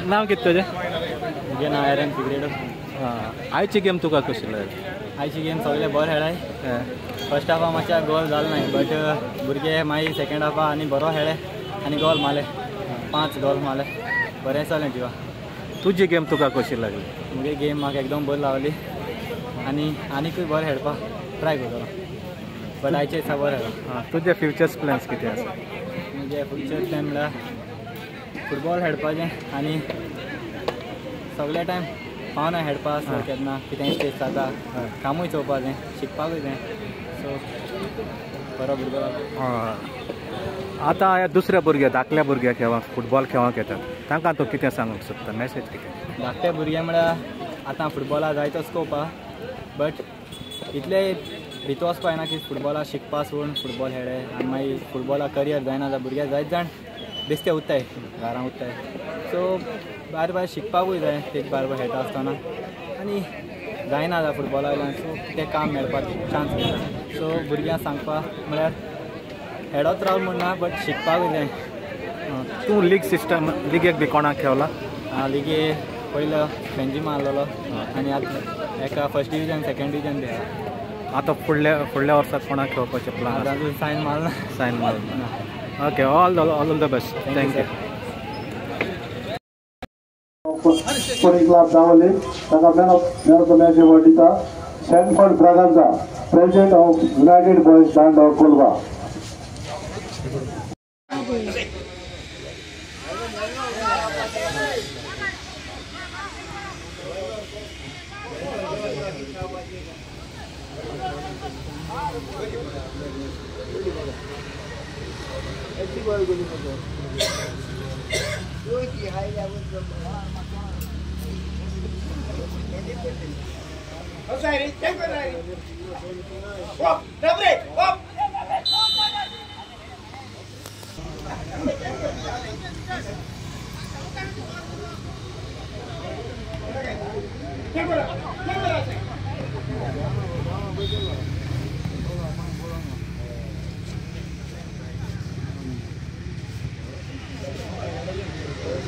नाव कितें तुजें? म्हजें नांव एरन फिग्रेडो. आयची गेम तुका कशी लागली? आयची गेम सगळे बरें खेळ्ळे. फर्स्ट हाफा मातशे गोल जालो ना, बट भुरगे मागीर सेकेंड हाफा आनी बरो खेळ्ळे आनी गोल मारले, 5 गोल मारले. बरें चलें जिवा. तुजी गेम तुका कशी लागली? मुगे गेम म्हाका एकदम बरी लागली आनी आनीकूय बरें खेळपाक ट्राय करतलो, बट आयचे दिसा बरें खेळ्ळो. तुजे फ्युचर्स प्लॅन्स कितें आसा? म्हजे फ्युचर प्लॅन म्हळ्यार फुटबॉल खेळपाचें आनी सगळे टायम पावना खेळपाक, सो केन्ना कितेंय स्टेज जाता कामूय चोवपाचें, शिकपाकूय जाय, सो बरो भुरगो. आतां ह्या दुसऱ्या भुरग्या, धाकल्या भुरग्याक खेळाक फुटबॉल खेळाक येतात, तांकां तूं कितें सांगूंक सोदता? मॅसेज कितें? धाकटे भुरगे म्हळ्यार आतां फुटबॉला जायतो स्कोप आहा, बट इतले भितर वचपा जायना की फुटबॉला शिकपा सोडून फुटबॉल खेळ्ळे आनी मागीर फुटबॉला करियर जायना जाल्यार भुरगे जायत जाण बेश्टे उत्ताय, घरां उत्ताय. सो बार बार शिकपाकूय जाय तेच बारबर खेळटा आसतना, आनी जायना जाल्यार फुटबॉला वयल्यान सो कितें काम मेळपाक चान्स मेळटा. सो भुरग्यांक सांगपा म्हळ्यार खेळत राव म्हूण ना, बट शिकपाकूय जाय. तूं लीग सिस्टम लिगेक बी कोणाक खेळला? लिगे पयलो बेंजी मारलेलो आनी आतां एका फर्स्ट डिविजन सेकेंड डिविजन बी आहा. आतां फुडल्या फुडल्या वर्साक कोणाक खेळपाचें प्लान? अजून सायन मारना. सायन मारना. Okay, all the best. Thank you. Sporting club Dabolim ताका man of the match award दिता Sanford Braganza, president of United Boys Band of Colva.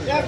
Get